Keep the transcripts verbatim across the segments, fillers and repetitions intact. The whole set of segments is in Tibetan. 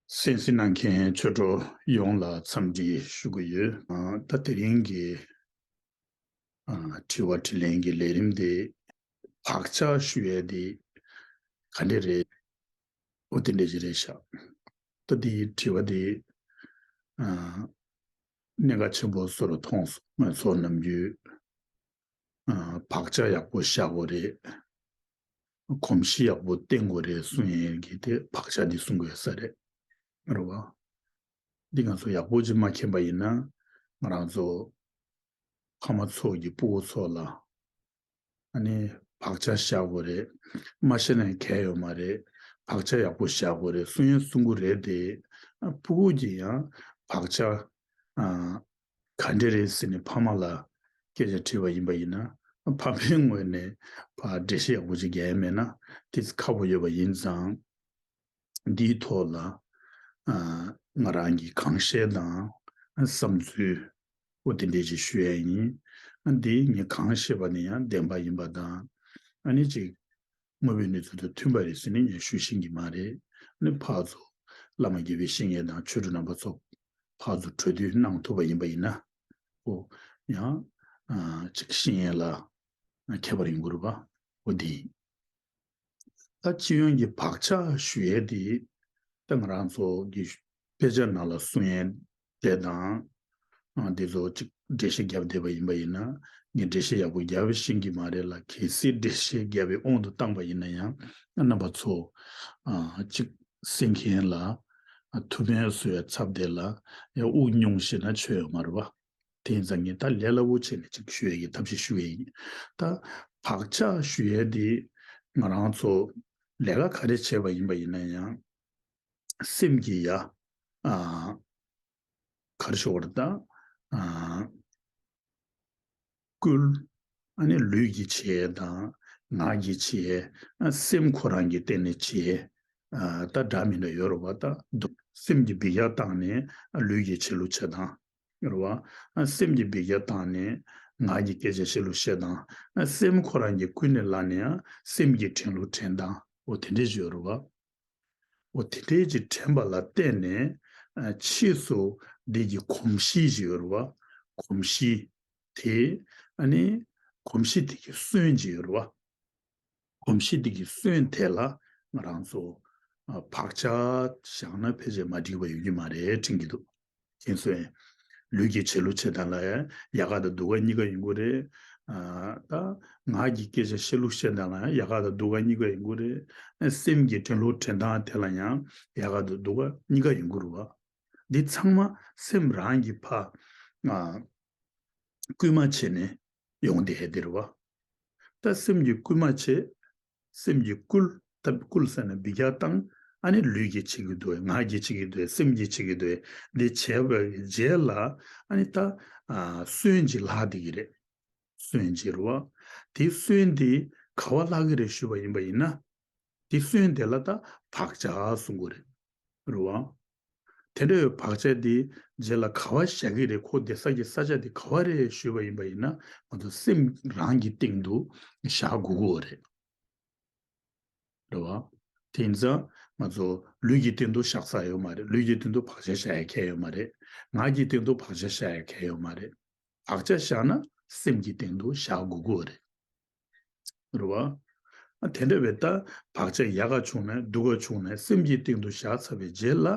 གསན་གཟིགས་གནང་མཁན་ཆོས་གྲོགས་ཡོངས་ལ་འཚམས་འདྲི་ཞུ་གི་ཡོད། ཨ། ད་དེ་རིང་གི་ཨ། དྲི་བ་དྲིས་ལན་གྱི་ལས་རིམ་དེ་བག་ཆགས་ཞུ་ཡས་དེ་ག་འདྲ་རེད། འོ་དེ་འདྲ་ཞིག་རེད་ཤག་ད་དེའི་དྲི་བ་དེ་ཨ། གནད་འགག་ཆེན་པོ་བཟོ་འདྲ་མཐོང་སོང་། ང་ཚོ་ནམ་རྒྱུན་ཨ། བག་ཆགས་ཡག་པོ་བཞག་དགོས་རེད། གོམས་གཤིས་ཡག་པོ་བསྟེན་དགོས་རེད་གསུང་ཡས་ཀྱི་དེ་བག་ཆགས་འདི་གསུང་དགོས་ས་རེད། རེད་བ། འདི་ང་ཚོ་ཡག་པོ་ཅིག་མ་མཁྱེན་པ་ཡིན་ན་ང་རང་ཚོ་ཕ་མ་ཚོ་གི་སྤུ་གུ་ཚོ་ལ་ཨ་ནི་བག་ཆགས་བཞག་དགོས་རེད། མ་བཞག་ན་གལ་ཡོད་མ་རེད། བག་ཆགས་ཡག་པོ་བཞག་དགོས་རེད་གསུང་ཡས་གསུང་གི་རེད་དེ། ཨ། སྤུ་གུ་གི་ཡང་བག་ཆགས་ཨ། ག་འདྲ་རེད་ཟེར་ནས་ཕ་མ་ལ་སྐད་ཆ་དྲིས་པ་ཡིན་པ་ཡིན་ན། ཕ་མའི་ངོས་ནས་ཕར་འགྲེལ་བཤད་ཡག་པོ་ཅིག་རྒྱག་ཡ་མེད་ན་ཏོག་ཙམ་ཁག་པོ་ཡོད་པ་ཡིན་ཙང་། འདིའི་ཐོག་ལ་ཨ། ང་རང་གིས་གང་ཤེས་དང་བསམ་ཚུལ་འོ་དེ་འདྲས་ཅིག་ཞུ་ཡ་ཡིན། ཨ། འདི་ངས་གང་ཤེས་པ་ནི་ཡང་བདེན་པ་ཡིན་པ་དང་། ཨ་ནི་ཅིག་དངོས་པོའི་གནས་ཚུལ་དང་མཐུན་པ་རེད་ཟེར་ནས་ངས་ཞུ་ཤེས་ཀྱི་མ་རེད། ཨ་ནི་ཕར་ཚུར་བླ་མ་དགེ་བའི་བཤེས་གཉེན་དང་ཆོས་གྲོགས་རྣམ་པ་ཚོ་ཕར་ཚུར་གྲོས་བསྡུར་གནང་ཐུབ་པ་ཡིན་པ་ཡིན་ན། ཨོ། ཡང་ཨ། ཅིག་བཤེས་གཉེན་ལ་ཁྱད་པར་ཡོང་གི་རེད་པ། ཨོ་དེ་ཡིན། ད་སྤྱི་ཡོངས་ཀྱི་བག་ཆགས་ཞུ་ཡས་དེ་ད་ང་རང་ཚོ་གི་དཔེ་ཆ་ནང་ལ་གསུང་ཡས་དེ་དང་། ཨ། འདི་ཚོ་ཅིག་འགྲེལ་བཤད་བརྒྱབ་བསྡད་པ་ཡིན་པ་ཡིན་ན། ངས་འགྲེལ་བཤད་ཡག་པོ་རྒྱབ་ཤེས་ཀྱི་མ་རེད་ལ། གལ་སྲིད་འགྲེལ་བཤད་རྒྱབ་པའི་དབང་དུ་བཏང་པ་ཡིན་ན་ཡང་རྣམ་པ་ཚོ་ཨ། ཅིག་གསན་མཁན་ལ་ཨ། ཐུགས་ཕན་གསོས་པའི་ཚབ་དེ་ལ་ཡང་དབུགས་ཉུང་ཤེས་ན་ཆོ་ཡོད་མ་རེད་པ། དེ་ཡིན་ཙང་ངས་ད་ལས་སླ་པོ་བྱས་ནས་ཅིག་ཞུ་ཡས་ཀྱི་ཐབས་ཤེས་ཞུ་ཡས་ཡིན། ད་བག་ཆགས་ཞུ་ཡས་དེ་ང་རང་ཚོ་ལས་ཀ་ག་རེ་བྱས་པ་ཡིན་པ་ཡིན་ན་ཡང་སེམས་ཀྱི་ཡ། ཨ། ག་རེ་ཞུ་དགོས་རེད་ད། ཨ། སྐུལ། ཨ་ནི་ལུས་ཀྱིས་བྱེད་དང་ངག་གིས་བྱེད། ཨ། སེམས་ཁོ་རང་གིས་གཏན་ནས་བྱེད། ཨ། ད་འདྲ་མི་འདྲ་ཡོད་རེད་པ། ད་སེམས་ཀྱིས་འབུད་རྒྱག་བཏང་ནས་ལུས་ཀྱིས་བྱེད་ལུགས་བྱེད་སྟངས་རེད་པ། ཨ། སེམས་ཀྱིས་འབུད་རྒྱག་བཏང་ནས་ངག་གིས་སྐད་ཆ་བཤད་ལུགས་བཤད་སྟངས། ཨ། སེམས་ཁོ་རང་གིས་ཀུན་ནས་བསླངས་ནས་ཡང་སེམས་ཀྱིས་དྲན་ལུགས་དྲན་སྟངས། འོ་དེ་འདྲས་ཡོད་རེད་པ། འོ་དེ་འདྲས་ཅིག་དྲན་པ་ལ་བརྟེན་ནས། ཨ། ཕྱིས་སུ་འདི་གི་གོམས་གཤིས་ཤིག་ཡོད་རེད་པ། གོམས་གཤིས་དེ། ཨ་ནི་གོམས་གཤིས་དེ་གི་སོན་ཅིག་ཡོད་རེད་པ། གོམས་གཤིས་དེ་གི་སོན་དེ་ལ་ང་རང་ཚོ་ཨ། བག་ཆགས་བཞག་ན་ཕལ་ཆེར་མ་འགྲིག་པ་ཡོང་གི་མ་རེད་དྲན་གྱི་འདུག་དེ་ཚོ་ཡང་ལུས་ཀྱིས་བྱེད་ལུགས་བྱེད་སྟངས་ལ་ཡང་ཡག་ག་དང་སྡུག་ག་གཉིས་ཀ་ཡོང་གི་རེད། ཨ། ད་ངག་གི་སྐད་ཆ་བཤད་ལུགས་བཤད་སྟངས་ལ་ཡང་ཡག་ག་དང་སྡུག་ག་གཉིས་ཀ་ཡོང་གི་རེད། སེམས་ཀྱི་དྲན་ལུགས་དྲན་སྟངས་དེ་ལ་ཡང་ཡག་ག་དང་སྡུག་ག་གཉིས་ཀ་ཡོང་གི་རེད་པ། འདི་ཚང་མ་སེམས་རང་གིས་ཕར། ཨ། སྐུལ་མ་བྱས་ནས་ཡོང་བསྡད་ཡས་དེ་རེད་པ། ད་སེམས་ཀྱིས་སྐུལ་མ་བྱས། སེམས་ཀྱིས་སྐུལ། ད་སྐུལ་ཟེར་ན་འབུད་རྒྱག་བཏང་། ཨ་ནི་ལུས་ཀྱིས་བྱེད་ཀྱི་འདུག་ངག་གིས་བྱེད་ཀྱི་འདུག་སེམས་ཀྱིས་བྱེད་ཀྱི་འདུག་འདི་བྱས་པའི་རྗེས་ལ་ཨ་ནི་ད། ཨ། སོན་ཅིག་ལྷག་བསྡད་ཀྱི་རེད། སོན་ཅིག་རེད་པ། དེ་སོན་དེ་ག་པར་ལྷག་གི་རེད་ཞུས་པ་ཡིན་པ་ཡིན་ན། དེ་སོན་དེ་ལ་ད་བག་ཆགས་གསུང་གི་རེད། རེད་པ། དེ་འདྲ་བའི་བག་ཆགས་དེ་རྗེས་ལ་ག་པར་བཞག་གི་རེད། ཁོ་བསྡད་ས་ཀྱི་ས་ཆ་དེ་ག་པར་རེད་ཞུས་པ་ཡིན་པ་ཡིན་ན། ང་ཚོ་སེམས་རང་གི་སྟེང་དུ་བཞག་དགོས་ཀྱི་ཡོད་རེད། རེད་པ། དེ་ཡིན་ཙང་ང་ཚོ་ལུས་ཀྱི་སྟེང་དུ་བཞག་ས་ཡོད་མ་རེད། ལུས་ཀྱི་སྟེང་དུ་བག་ཆགས་བཞག་ཡ་གང་ཡང་ཡོད་མ་རེད། ངག་གི་སྟེང་དུ་བག་ཆགས་བཞག་ཡ་གང་ཡང་ཡོད་མ་རེད། བག་ཆགས་བཞག་ན་སེམས་ཀྱི་སྟེང་དུ་བཞག་དགོས་ཀྱི་ཡོད་རེད། རེད་པ། ཨ། དེ་འདྲ་བའི་ད་བག་ཆགས་ཡག་ག་བྱུང་ན་སྡུག་ག་བྱུང་ན་སེམས་ཀྱི་སྟེང་དུ་བཞག་ཚར་བའི་རྗེས་ལ་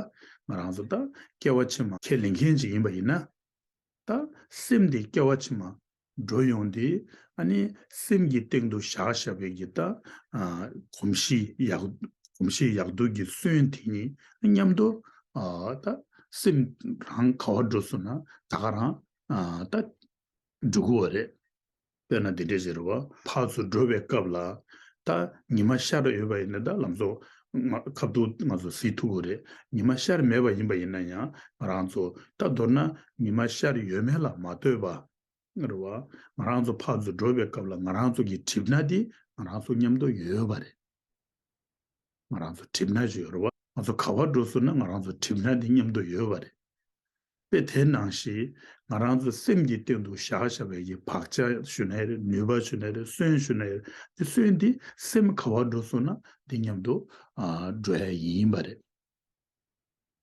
ང་རང་ཚོ་ད་སྐྱེ་བ་ཕྱི་མ་ཁས་ལེན་མཁན་ཅིག་ཡིན་པ་ཡིན་ན། ད་སེམས་དེ་སྐྱེ་བ་ཕྱི་མ་འགྲོ་ཡོང་དེ་ཨ་ནི་སེམས་ཀྱི་སྟེང་དུ་བཞག་བཞག་པའི་གི་ད། ཨ། གོམས་གཤིས་ཡག་གོམས་གཤིས་ཡག་སྡུག་གི་སོན་དེ་གཉིས་མཉམ་དུ། ཨ། ད་སེམས་རང་ག་པར་འགྲོ་སོང་ན་ད་ག་རང་། ཨ། ད་འགྲོ་གི་ཡོད་རེད། དཔེར་ན་འདི་འདྲས་ཟེར་བ། ཕར་ཚུར་འགྲོ་བའི་སྐབས་ལ་ད་ཉི་མ་ཤར་ཡོད་པ་ཡིན་ན་ད་ལམ་སང་ང་ཁ་ཐུག་ང་ཚོ་གཟིགས་ཐུབ་ཀྱི་རེད། ཉི་མ་ཤར་མེད་པ་ཡིན་པ་ཡིན་ན་ཡང་ང་རང་ཚོ་ད་མདོར་ན་ཉི་མ་ཤར་ཡོད་མེད་ལ་མ་ལྟོས་པ། རེད་པ། ང་རང་ཚོ་ཕར་ཚུར་འགྲོ་བའི་སྐབས་ལ་ང་རང་ཚོ་གི་གྲིབ་ནག་འདི་ང་རང་ཚོ་མཉམ་དུ་ཡོད་པ་རེད། ང་རང་ཚོ་གྲིབ་ནག་ཅིག་ཡོད་རེད་པ། ང་ཚོ་ག་པར་འགྲོ་སོང་ན་ང་རང་ཚོ་གྲིབ་ནག་འདི་མཉམ་དུ་ཡོད་པ་རེད། དཔེ་དེ་ནང་བཞིན་ང་རང་ཚོ་སེམས་ཀྱི་སྟེང་དུ་བཞག་བཞག་པའི་གི་བག་ཆགས་ཞུ་ན་རེད། ནུས་པ་ཞུ་ན་རེད། སོན་ཞུ་ན་རེད། དེ་སོན་འདི་སེམས་ག་པར་འགྲོ་སོང་ན་འདི་མཉམ་དུ། ཨ། འགྲོ་ཡ་ཡིན་པ་རེད།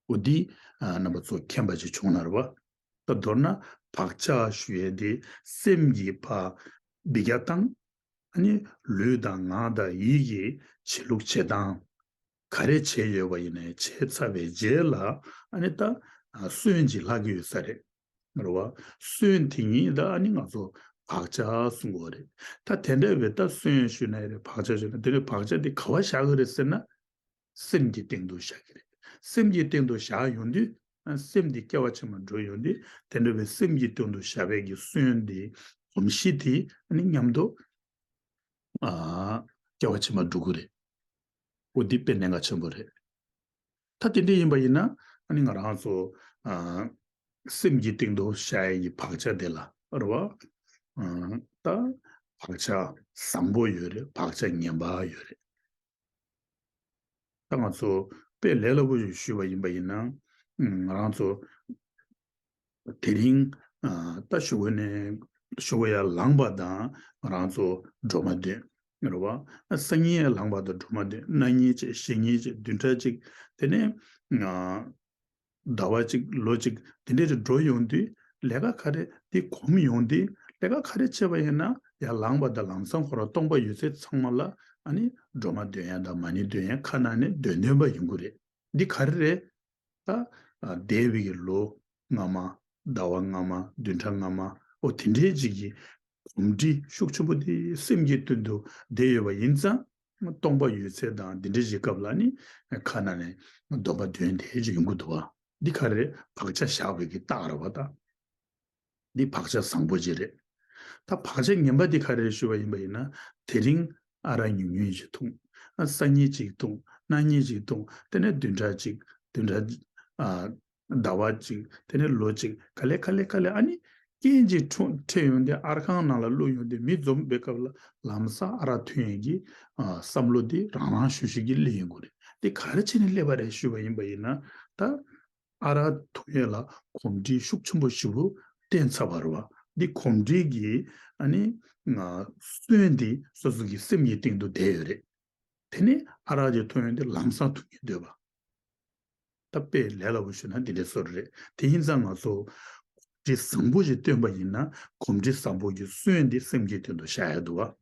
འོ་འདི་ཨ་རྣམ་པ་ཚོ་མཁྱེན་པ་ཅིག་བྱུང་ན་རེད་བ། ད་མདོར་ན་བག་ཆགས་ཞུ་ཡས་དེ་སེམས་ཀྱི་ཕར་འབུད་རྒྱག་བཏང་། ཨ་ནི་ལུས་དང་ངག་དང་ཡིད་ཀྱི་བྱེད་ལུགས་བྱེད་སྟངས་ག་རེ་བྱས་ཡོད་པ་ཡིན་ནའི་བྱས་ཚར་བའི་རྗེས་ལ་ཨ་ནི་ད་ཨ་སོན་ཅིག་ལྷག་གི་ཡོད་ས་རེད། རེད་བ། སོན་དེ་ཉིད་ད་ཨ་ནི་ང་ཚོ་བག་ཆགས་གསུང་གི་ཡོད་རེད། ད་དེ་འདྲ་བའི་ད་སོན་ཞུས་ན་ཡང་རེད། བག་ཆགས་ཞུས་ན་དེ་ནི་བག་ཆགས་དེ་ག་བ་བཞག་གི་རེད་ཟེར་ན། སེམས་ཀྱི་སྟེང་དུ་བཞག་གི་རེད། སེམས་ཀྱི་སྟེང་དུ་བཞག་ཡོང་དུས། ཨ་སེམས་དེ་སྐྱེ་བ་ཕྱི་མར་འགྲོ་ཡོང་དུས། དེ་འདྲ་བའི་སེམས་ཀྱི་སྟེང་དུ་བཞག་པའི་གི་སོན་དེ་གོམས་གཤིས་དེ་ཨ་ནི་མཉམ་དུ་ཨ་སྐྱེ་བ་ཕྱི་མར་འགྲོ་གི་རེད། འོ་འདི་དཔེ་གནད་འགག་ཆེན་པོ་རེད། ད་དེ་འདྲ་ཡིན་པ་ཡིན་ན་ཨ་ནི་ང་རང་ཚོ་ཨ་སེམས་ཀྱི་སྟེང་དུ་བཞག་ཡས་ཀྱི་བག་ཆགས་དེ་ལ་རེད་བ། ཨ་ད་བག་ཆགས་བཟང་པོ་ཡོད་རེད། བག་ཆགས་ངན་པ་ཡོད་རེད། ད་ང་ཚོ་དཔེ་ལས་སླ་པོ་ཞིག་ཞུས་པ་ཡིན་པ་ཡིན་ན། ང་རང་ཚོ་དེ་རིང་ཨ་ད་ཞོགས་པ་ནས་ཞོགས་པ་ཡར་ལངས་པ་དང་ང་རང་ཚོ་སྒྲོལ་མ་འདོན་རེད་བ། སང་ཉིན་ཡར་ལངས་པ་དང་སྒྲོལ་མ་འདོན། གནངས་ཉིན་གཅིག་གཞེས་ཉིན་གཅིག་བདུན་ཕྲག་གཅིག་དེ་ནས་ཨ་ཟླ་བ་གཅིག་ལོ་གཅིག་དེ་འདྲ་རེ་འགྲོ་ཡོང་དུས་ལས་ཀ་ག་རེ་དེ་གོམས་ཡོང་དུས་ལས་ཀ་ག་རེ་བྱས་པ་ཡིན་ན་ཡར་ལངས་པ་དང་ལམ་སང་ཁོ་རང་སྟོང་པ་ཡོད་ཚད་ཚང་མ་ལ་ཨ་ནི་སྒྲོལ་མ་འདོན་ཡ་དང་མ་ཎི་འདོན་ཡ་ཁ་ནང་ནས་འདོན་འདོན་པ་ཡོང་གི་རེད། འདི་ག་རེ་རེད། ད་ཨ་འདས་པའི་གི་ལོ་སྔ་མ། ཟླ་བ་སྔ་མ། བདུན་ཕྲག་སྔ་མ། འོ་དེ་འདྲའི་ཅིག་གི་གོམས་འདྲིས་ཤུགས་ཆེན་པོ་དེ་སེམས་ཀྱི་སྟེང་དུ་བསྡད་ཡོད་པ་ཡིན་ཙང་། སྟོང་པ་ཡོད་ཚད་དང་འདི་འདྲའི་ཅིག་སྐབས་ལ་ནི་ཁ་ནང་ནས་སྡོམ་པ་འདོན་བསྡད་ཅིག་ཡོང་གི་འདུག་བ། འདི་ག་རེ་རེད། བག་ཆགས་བཞག་པའི་གི་རྟགས་རེད་བ་ད། འདི་བག་ཆགས་བཟང་པོ་ཅིག་རེད། ད་བག་ཆགས་ངན་པ་འདི་ག་རེ་རེད་ཞུས་པ་ཡིན་པ་ཡིན་ན། དེ་རིང་ཨ་རག་ཉུང་ཉུང་ཅིག་འཐུང་། ཨ་སང་ཉིན་ཅིག་འཐུང་། གནངས་ཉིན་ཅིག་འཐུང་། དེ་ནས་བདུན་ཕྲག་གཅིག་བདུན་ཕྲག་ཨ་ཟླ་བ་གཅིག་དེ་ནས་ལོ་གཅིག་ག་ལེ་ག་ལེ་ག་ལེ་ཨ་ནི་རྐྱེན་གྱིས་འཁྲུངས་འཕྲད་ཡོང་དུས་ཨར་ཁང་ནང་ལ་བླུགས་ཡོང་དུས་མི་འཛོམས་པའི་སྐབས་ལ་ལམ་སང་ཨ་རག་འཐུང་ཡས་ཀྱི་ཨ་བསམ་བློ་དེ་རང་རང་ཞུ་ཞིག་གིས་སླེབས་ཡོང་གི་རེད། དེ་ག་རེ་བྱས་ནས་སླེབས་པ་རེད་ཞུས་པ་ཡིན་པ་ཡིན་ན། ད་ཨ་རག་འཐུང་ཡས་ལ་གོམས་འདྲིས་ཤུགས་ཆེན་པོ་ཞེ་པོ་བསྟེན་ཚར་བ་རེད་བ། འདི་གོམས་འདྲིས་ཀྱི་ཨ་ནི་ང་སོན་དེ་སོ་སོ་གི་སེམས་ཀྱི་སྟེང་དུ་བསྡད་ཡོད་རེད། དེ་ནས་ཨ་རག་ཅིག་འཐུང་ཡོང་དུས་ལམ་སང་འཐུང་གི་སྡོད་པ། ད་དཔེ་ལས་སླ་པོ་ཞུས་ན་འདི་འདྲའི་བཟོ་འདྲ་རེད། དེ་ཡིན་ཙང་ང་ཚོ་གོམས་འདྲིས་བཟང་པོ་ཞིག་བསྟེན་པ་ཡིན་ན་གོམས་འདྲིས་བཟང་པོ་གི་སོན་འདི་སེམས་ཀྱི་སྟེང་དུ་བཞག་ཡ་འདུག་བ།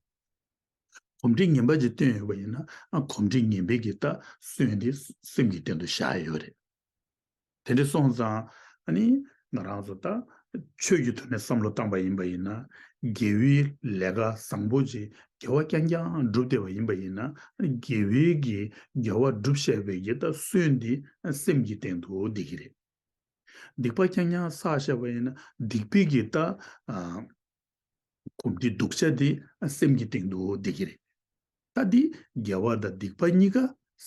གོམས་འདྲིས་ངན་པ་ཞིག་བསྟེན་ཡོད་པ་ཡིན་ན་ཨ་གོམས་འདྲིས་ངན་པའི་གི་ད་སོན་འདི་སེམས་ཀྱི་སྟེང་དུ་བཞག་ཡ་ཡོད་རེད། དེ་འདྲ་སོང་ཙང་ཨ་ནི་ང་རང་ཚོ་ད་ཆོས་ཀྱི་ཐོག་ནས་བསམ་བློ་བཏང་པ་ཡིན་པ་ཡིན་ན། དགེ་བའི་ལས་ཀ་བཟང་པོ་ཅིག་དགེ་བ་རྐྱང་རྐྱང་བསྒྲུབས་བསྡད་པ་ཡིན་པ་ཡིན་ན། ཨ་ནི་དགེ་བའི་གི་དགེ་བ་སྒྲུབ་བྱས་པའི་གི་ད་སོན་འདི་སེམས་ཀྱི་སྟེང་དུ་བསྡད་ཀྱི་རེད། སྡིག་པ་རྐྱང་རྐྱང་བསགས་བཞག་པ་ཡིན་ན་སྡིག་པའི་གི་ད་ཨ་གོམས་འདྲིས་སྡུག་ཅག་དེ་སེམས་ཀྱི་སྟེང་དུ་བསྡད་ཀྱི་རེད། ད་འདི་དགེ་བ་དང་སྡིག་པ་གཉིས་ཀ་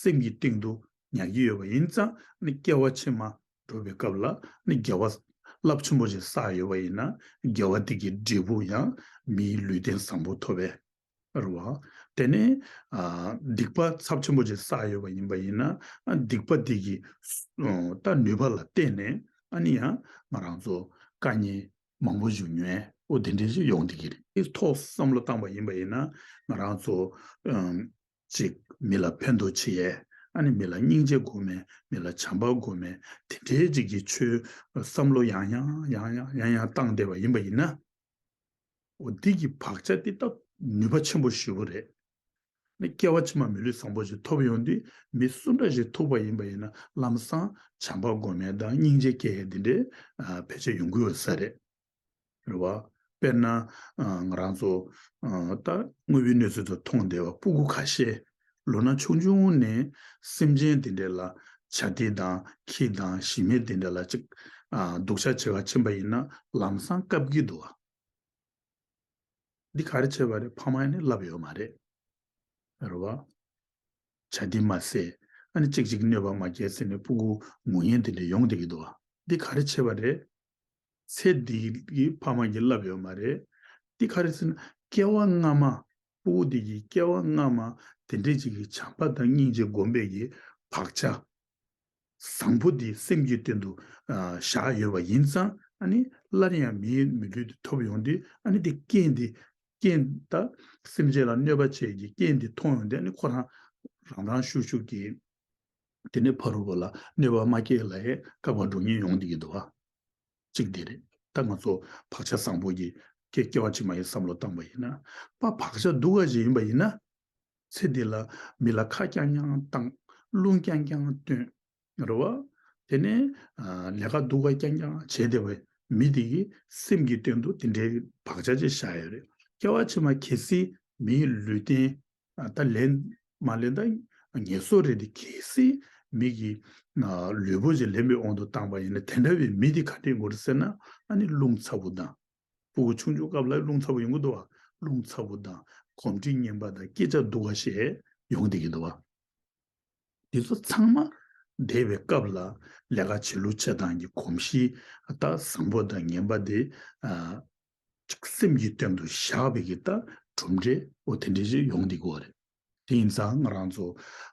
སེམས་ཀྱི་སྟེང་དུ་ཉར་གྱི་ཡོད་པ་ཡིན་ཙང་ནི་སྐྱེ་བ་ཕྱི་མ་འགྲོ་བའི་སྐབས་ལ་ནི་དགེ་བ་རླབས་ཆེན་པོ་ཞིག་བསགས་ཡོད་པ་ཡིན་ན་དགེ་བ་དེ་གི་འབྲས་བུ་ཡང་མིའི་ལུས་རྟེན་བཟང་པོ་ཐོབ་པས། རེད་བ། དེ་ནས་ཨ་སྡིག་པ་ཚབས་ཆེན་པོ་ཅིག་བསགས་ཡོད་པ་ཡིན་པ་ཡིན་ན་ཨ་སྡིག་པ་དེ་གི་ཨ་ད་ནུས་པ་ལ་བརྟེན་ནས་ཨ་ནི་ཡང་ང་རང་ཚོ་དཀའ་ངལ་མང་པོ་ཞིག་མྱོང་ཡས་འོ་དེ་འདྲ་ཞིག་ཡོང་བསྡད་ཀྱི་རེད། དེ་ཐོག་བསམ་བློ་བཏང་པ་ཡིན་པ་ཡིན་ན་ང་རང་ཚོ་ཨམ་ཅིག་མི་ལ་ཕན་ཐོགས་བྱེད་ཡས། ཨ་ནི་མི་ལ་སྙིང་རྗེ་སྒོམ་ཡས། མི་ལ་བྱམས་པ་སྒོམ་ཡས། དེ་འདྲའི་ཅིག་གི་ཆོས་བསམ་བློ་ཡང་ཡང་ཡང་ཡང་ཡང་ཡང་བཏང་བསྡད་པ་ཡིན་པ་ཡིན་ན། འོ་འདི་གི་བག་ཆགས་འདི་ད་ནུས་པ་ཆེན་པོ་ཞེ་པོ་རེད། ནི་སྐྱེ་བ་ཕྱི་མ་མི་ལུས་བཟང་པོ་ཞིག་ཐོབ་ཡོང་དུས་མི་སུ་འདྲ་ཞིག་ཐུག་པ་ཡིན་པ་ཡིན་ན་ལམ་སང་བྱམས་པ་སྒོམ་ཡས་དང་སྙིང་རྗེ་སྐྱེ་ཡས་འདི་འདྲའི་ཨ་ཕལ་ཆེར་ཡོང་གི་ཡོད་ས་རེད། རེད་བ། དཔེར་ན་ཨ་ང་རང་ཚོ་ཨ་ད་དངོས་པོའི་གནས་ཚུལ་དུ་མཐོང་བསྡད་པ་སྤུ་གུ་ཁ་ཤས་ལོ་ན་ཆུང་ཆུང་ནས་སེམས་ཅན་འདི་འདྲ་ལ་བྱ་དེ་དང་ཁྱི་དང་ཞི་མི་འདི་འདྲ་ལ་ཅིག་ཨ་སྡུག་ཅག་བྱེད་ག་ཕྱིན་པ་ཡིན་ན་ལམ་སང་བཀབ་ཀྱི་འདུག་བ། འདི་ག་རེ་བྱས་པ་རེད། ཕ་མ་ཡིན་ནི་བསླབས་ཡོད་མ་རེད། རེད་བ། བྱ་འདི་མ་བཟས། ཨ་ནི་གཅིག་གཅིག་གནོད་པ་མ་བསྐྱལ་ཟེར་ནས་སྤུ་གུ་ངུ་ཡན་དེ་འདྲ་ཡོང་བསྡད་ཀྱི་འདུག་བ། འདི་ག་རེ་བྱས་པ་རེད། ཚེ་འདི་གི་ཕ་མ་གིས་བསླབས་ཡོད་མ་རེད། འདི་ག་རེ་ཟེར་ན་སྐྱེ་བ་སྔ་མ། སྤུ་གུ་འདི་གི་སྐྱེ་བ་སྔ་མ་དེ་འདྲའི་ཅིག་གི་བྱམས་པ་དང་སྙིང་རྗེ་སྒོམ་པའི་གི་བག་ཆགས། བཟང་པོ་འདི་སེམས་ཀྱི་སྟེང་དུ་ཨ་བཞག་ཡོད་པ་ཡིན་ཙང་ཨ་ནི་སླར་ཡང་མིའི་མི་ལུས་འདི་ཐོབ་ཡོང་དུས་ཨ་ནི་འདི་རྐྱེན་འདི་རྐྱེན་ད་སེམས་ཅན་ལ་གནོད་པ་བྱེད་ཀྱི་རྐྱེན་འདི་མཐོང་ཡོང་དུས་ཨ་ནི་ཁོ་རང་རང་རང་ཤུགས་ཤུགས་ཀྱིས་ དེ་ནས་ཕ་རོལ་པོ་ལ་གནོད་པ་མ་སྐྱེལ་ལ་ཡང་བཀག་པ་འགྲོ་ཉེན་ཡོང་བསྡད་ཀྱི་འདུག་བ། གཅིག་དེ་རེད། ད་ང་ཚོ་བག་ཆགས་བཟང་པོ་གི་སྐད་སྐྱེ་བ་ཕྱི་མ་ཡི་བསམ་བློ་བཏང་པ་ཡིན་ན། པ་བག་ཆགས་སྡུག་ག་ཞིག་ཡིན་པ་ཡིན་ན། ཚེ་འདི་ལ་མི་ལ་ཁ་རྐྱང་རྐྱང་བཏང་། རླུང་རྐྱང་རྐྱང་བཏོན། རེད་བ། དེ་ནས་ཨ་ལས་ཀ་སྡུག་ག་རྐྱང་རྐྱང་བྱས་བསྡད་པའི་མི་དེ་གི་སེམས་ཀྱི་སྟེང་དུ་དེ་འདྲའི་བག་ཆགས་ཅིག་བཞག་ཡོད་རེད། སྐྱེ་བ་ཕྱི་མ་གལ་སྲིད་མིའི་ལུས་རྟེན་ཨ་ད་ལེན་མ་ལེན་ད་ངེས་སོ་རེད་དེ། གལ་སྲིད་མི་གི་ཨ་ལུས་པོ་ཅིག་ལེན་པའི་དབང་དུ་བཏང་པ་ཡིན་ན། དེ་འདྲ་བའི་མི་དེ་ག་འདྲ་ཡོང་གི་རེད་ཟེར་ན། ཨ་ནི་རླུང་ཚ་པོ་དང་། ཕྲུ་གུ་ཆུང་ཆུང་སྐབས་ལ་རླུང་ཚ་པོ་ཡོང་གི་འདུག་བ། རླུང་ཚ་པོ་དང་། གོམས་འདྲིས་ངན་པ་དང་། སྐད་ཆ་སྡུག་ག་བཤད་ཡོང་བསྡད་ཀྱི་འདུག་བ། འདི་ཚོ་ཚང་མ་འདས་པའི་སྐབས་ལ་ལས་ཀ་བྱེད་ལུགས་བྱེད་སྟངས་ཀྱི་གོམས་གཤིས་ད་བཟང་པོ་དང་ངན་པ་དེ་ཨ་ཅིག་སེམས་ཀྱི་སྟེང་དུ་བཞག་པའི་གི་ད་གྲུབ་འབྲས་འོ་དེ་འདྲ་ཞིག་ཡོང་བསྡད་ཀྱི་ཡོད་རེད། དེ་ཡིན་ཙང་ང་རང་ཚོ་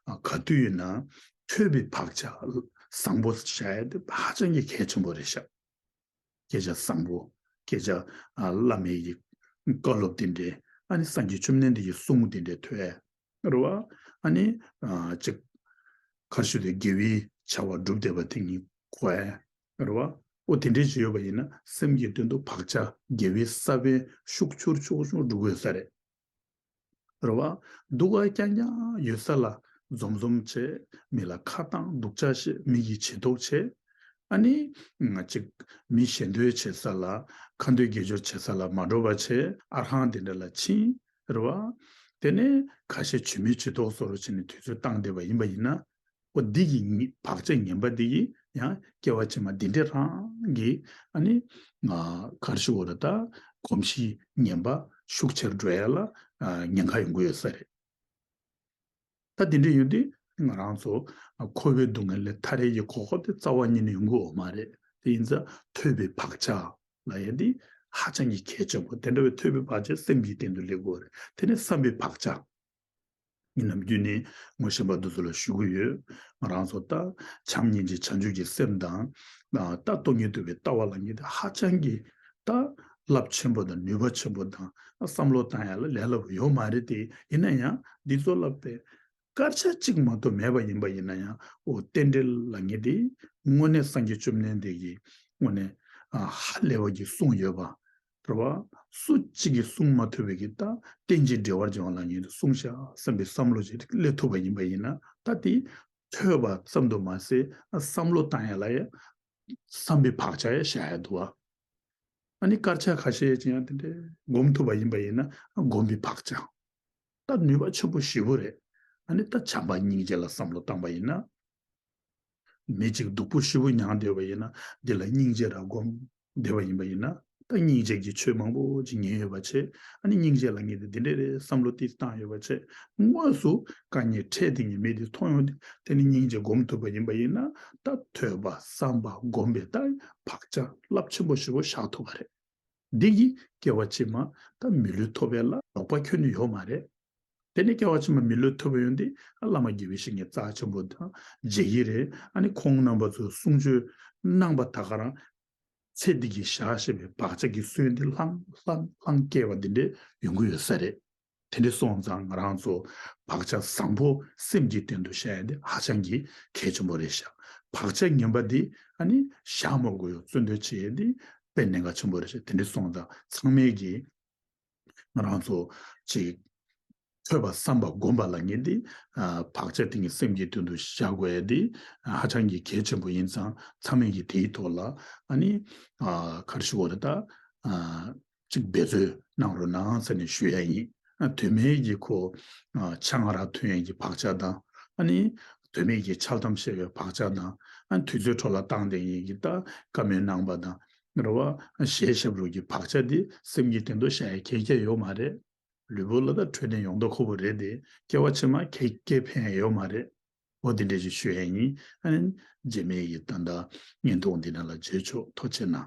ཨ་ག་དུས་ཡིན་ན་ཐོས་པའི་བག་ཆགས་བཟང་པོ་བྱ་ཡ་དེ་ཧ་ཅང་གི་གལ་ཆེན་པོ་རེད་ཤག་སྐད་ཆ་བཟང་པོ། སྐད་ཆ་ཨ་བླ་མའི་གི་བཀའ་སློབ་དེ་འདྲའི། ཨ་ནི་སངས་རྒྱས་བཅོམ་ལྡན་འདས་ཀྱི་གསུང་དེ་འདྲའི་ཐོས་ཡ། རེད་བ། ཨ་ནི་ཨ་ཅིག་ག་རེ་ཞུ་དགོས་རེད། དགེ་བའི་བྱ་བ་སྒྲུབ་བསྡད་པ་དེ་གཉིས་གོ་ཡ། རེད་བ། འོ་དེ་འདྲའི་ཅིག་ཡོད་པ་ཡིན་ན། སེམས་ཀྱི་དོན་དུ་བག་ཆགས་དགེ་བའི་ས་བོན་ཤུགས་ཆུང་ཆུང་ཆུང་འགྲོ་གི་ཡོད་ས་རེད། རེད་བ། སྡུག་ག་རྐྱང་རྐྱང་ཡོད་ས་ལ་འཛོམས་འཛོམས་བྱས། མི་ལ་ཁ་བཏང་། སྡུག་ཅག་བཤད། མི་གི་བྱེད་དོགས་བྱས། ཨ་ནི་ང་ཅིག་མི་ཞལ་འདོན་བྱེད་ས་ལ། ཁ་འདོན་དགེ་སྦྱོར་བྱེད་ས་ལ་མ་འགྲོ་བ་བྱས། ཨར་ཧང་དེ་འདྲ་ལ་ཕྱིན། རེད་བ། དེ་ནས་ཁ་ཤས་བྱེད་མི་བྱེད་དོགས་བཟོ་འདྲ་བྱས་ནས་དུས་ཚོད་བཏང་བསྡད་པ་ཡིན་པ་ཡིན་ན། འོ་འདི་གི་ངི་བག་ཆགས་ངན་པ་འདི་གིས་ཡང་སྐྱེ་བ་ཕྱི་མ་འདི་འདྲ་རང་གི་ཨ་ནི་ང་ག་རེ་ཞུ་དགོས་རེད། ད་གོམས་གཤིས་ངན་པ་ཤུགས་ཆེར་འགྲོ་ཡ་ལ་ཨ་ཉེན་ཁ་ཡོང་གི་ཡོད་ས་རེད། ད་འདི་འདྲ་ཡོད་དུས་ང་རང་ཚོ་ཨ་འཁོར་བའི་སྡུག་བསྔལ་ལས་ཐར་ཡས་ཀྱི་གོ་སྐབས་དེ་རྩ་བ་ཉིད་ནས་ཡོང་གི་ཡོད་མ་རེད། དེ་ཡིན་ཙང་ཐོས་པའི་བག་ཆགས་ལབ་ཡ་འདི་ཧ་ཅང་གི་གལ་ཆེན་པོ། དེ་འདྲ་བའི་ཐོས་པའི་བག་ཆགས་སེམས་ཀྱི་སྟེང་དུ་སླེབས་དགོས་རེད། དེ་ནས་བསམ་པའི་བག་ཆགས། ངས་ནམ་རྒྱུན་ནས་ངོ་ཤེས་པ་འདི་ཚོ་ལ་ཞུ་གི་ཡོད། ང་རང་ཚོ་ད་བྱམས་སྙིང་རྗེ་བྱང་ཆུབ་ཀྱི་སེམས་དང་། ད་སྟོང་ཉིད་རྟོགས་པའི་ལྟ་བ་ལབ་མཁན་དེ་ཧ་ཅང་གི་ད་རླབས་ཆེན་པོ་དང་ནུས་པ་ཆེན་པོ་དང་། བསམ་བློ་བཏང་ཡ་ལ་ལས་སླ་པོ་ཡོད་མ་རེད་དེ། ཡིན་ན་ཡང་འདི་ཚོ་ལ་དཔེ་སྐར་ཆ་གཅིག་མ་གཏོགས་མེད་པ་ཡིན་པ་ཡིན་ན་ཡང་། འོ་རྟེན་འབྲེལ་ལབ་མཁན་དེ་དངོས་གནས་སངས་རྒྱས་བཅོམ་ལྡན་འདས་ཀྱིས་དངོས་གནས་ཨ་ཧ་ལས་པ་གི་གསུངས་ཡོད་པ། རེད་བ། སུ་གཅིག་གིས་གསུང་མ་ཐུབ་པའི་གི་ད་རྟེན་ཅིང་འབྲེལ་བར་འབྱུང་བ་ལབ་མཁན་དེ་གསུངས་ཤག་བསམ་པའི་བསམ་བློ་ཅིག་སླེབས་ཐུབ་པ་ཡིན་པ་ཡིན་ན། ད་དེ་ཐོས་པ་ཙམ་དུ་མ་ཟད་བསམ་བློ་བཏང་ཡ་ལ་ཡ་བསམ་པའི་བག་ཆགས་ཡ་བཞག་ཡ་འདུག་བ། ཨ་ནི་སྐར་ཆ་ཁ་ཤས་ཅིག་ཡང་དེ་འདྲའི་སྒོམ་ཐུབ་པ་ཡིན་པ་ཡིན་ན། སྒོམ་པའི་བག་ཆགས་ད་ནུས་པ་ཆེན་པོ་ཞེ་པོ་རེད། ཨ་ནི་ད་བྱམས་པ་སྙིང་རྗེ་ལ་བསམ་བློ་བཏང་པ་ཡིན་ན། མི་གཅིག་སྡུག་པོ་ཞེ་པོ་མྱངས་བསྡད་པ་ཡིན་ན། འདི་ལ་སྙིང་རྗེ་ར་སྒོམ་བསྡད་པ་ཡིན་པ་ཡིན་ན། ད་སྙིང་རྗེ་གི་ཆོས་མང་པོ་ཅིག་ཉན་ཡོད་པ་བྱས། ཨ་ནི་སྙིང་རྗེ་ལབ་མཁན་དེ་འདི་འདྲ་རེད་བསམ་བློ་ཏིས་བཏང་ཡོད་པ་བྱས། དངོས་སུ་དཀའ་ངལ་འཕྲད་བསྡད་མཁན་མི་དེ་མཐོང་ཡོང་དུས། དེ་ནི་སྙིང་རྗེ་སྒོམ་ཐུབ་པ་ཡིན་པ་ཡིན་ན། ད་ཐོས་པ་བསམ་པ་སྒོམ་པའི་ད་བག་ཆགས་རླབས་ཆེན་པོ་ཞེ་པོ་བཞག་ཐུབ་པ་རེད། འདི་གིས་སྐྱེ་བ་ཕྱི་མ་ད་མི་ལུས་ཐོབ་པ་ལ་ལོག་པ་ཁྱོན་ནས་ཡོད་མ་རེད། དེ་ནས་སྐྱེ་བ་ཕྱི་མ་མི་ལུས་ཐོབ་པ་ཡོང་དུས། བླ་མ་དགེ་བའི་བཤེས་གཉེན་རྩ་ཆེན་པོ་དང་མཇལ་གྱི་རེད། ཨ་ནི་ཁོང་རྣམ་པ་ཚོས་གསུང་ཆོས་གནང་པ་ད་ག་རང་ཚེ་འདི་གི་བཞག་བཞག་པའི་བག་ཆགས་ཀྱི་སོན་དེ་ལྷང་ལྷང་ལྷང་སྐྱེ་བ་འདི་འདྲ་ཡོང་གི་ཡོད་ས་རེད། དེ་འདྲ་སོང་ཙང་ང་རང་ཚོ་བག་ཆགས་བཟང་པོ་སེམས་ཀྱི་སྟེང་དུ་བཞག་ཡ་དེ་ཧ་ཅང་གི་གལ་ཆེན་པོ་རེད་ཤག་བག་ཆགས་ངན་པ་འདི་ཨ་ནི་བཞག་མ་དགོས་ཡོད་བརྩོན་འགྲུས་བྱེད་ཡ་འདི་དཔེ་གནད་འགག་ཆེན་པོ་རེད་ཤག་དེ་འདྲ་སོང་ཙང་ཚང་མས་ཀྱིས་ང་རང་ཚོ་ཅིག་ཐོས་པ་བསམ་པ་སྒོམ་པ་ལབ་མཁན་འདི། ཨ་བག་ཆགས་དེ་ངས་སེམས་ཀྱི་དོན་དུ་བཞག་དགོས་ཡ་འདི་ཧ་ཅང་གི་གལ་ཆེན་པོ་ཡིན་ཙང་། ཚང་མས་ཀྱིས་དེའི་ཐོག་ལ་ཨ་ནི་ཨ་ག་རེ་ཞུ་དགོས་རེད། ད་ཨ་ཅིག་འབད་རྩོལ་གནང་རོགས་གནང་ཟེར་ནས་ཞུ་ཡ་ཡིན། ཨ་དོན་མེད་ཀྱི་ཁོ་ཨ་ཆང་རག་འཐུང་ཡ་གི་བག་ཆགས་དང་། ཨ་ནི་དོན་མེད་ཀྱི་འཆལ་གཏམ་བཤད་པའི་བག་ཆགས་དང་། ཨ་དུས་ཚོད་འཕྲོ་བརླག་བཏང་བསྡད་མཁན་གྱི་ད་བཀའ་མོལ་གནང་པ་དང་། རེད་བ། གཞས་ཞབས་བྲོ་གི་བག་ཆགས་འདི་སེམས་ཀྱི་སྟེང་དུ་བཞག་ཡ་གལ་ཆེ་ཡོད་མ་རེད། ལུས་པོ་ལ་ད་འཕྲོད་བསྟེན་ཡོང་ད་ཁོ་པོ་རེད་དེ། སྐྱེ་བ་ཕྱི་མ་ཁྱེད་སྐྱེ་ཕན་ཡོད་མ་རེད། འོ་དེ་འདྲ་ཞིག་ཞུ་ཡ་ཡིན། ཨ་ནི་རྗེས་མའི་ཡི་ད་ལྟ་བརྙན་ཐུང་འདི་ནང་ལ་མཇལ་ཆོག་ཐུགས་རྗེ་གནང་།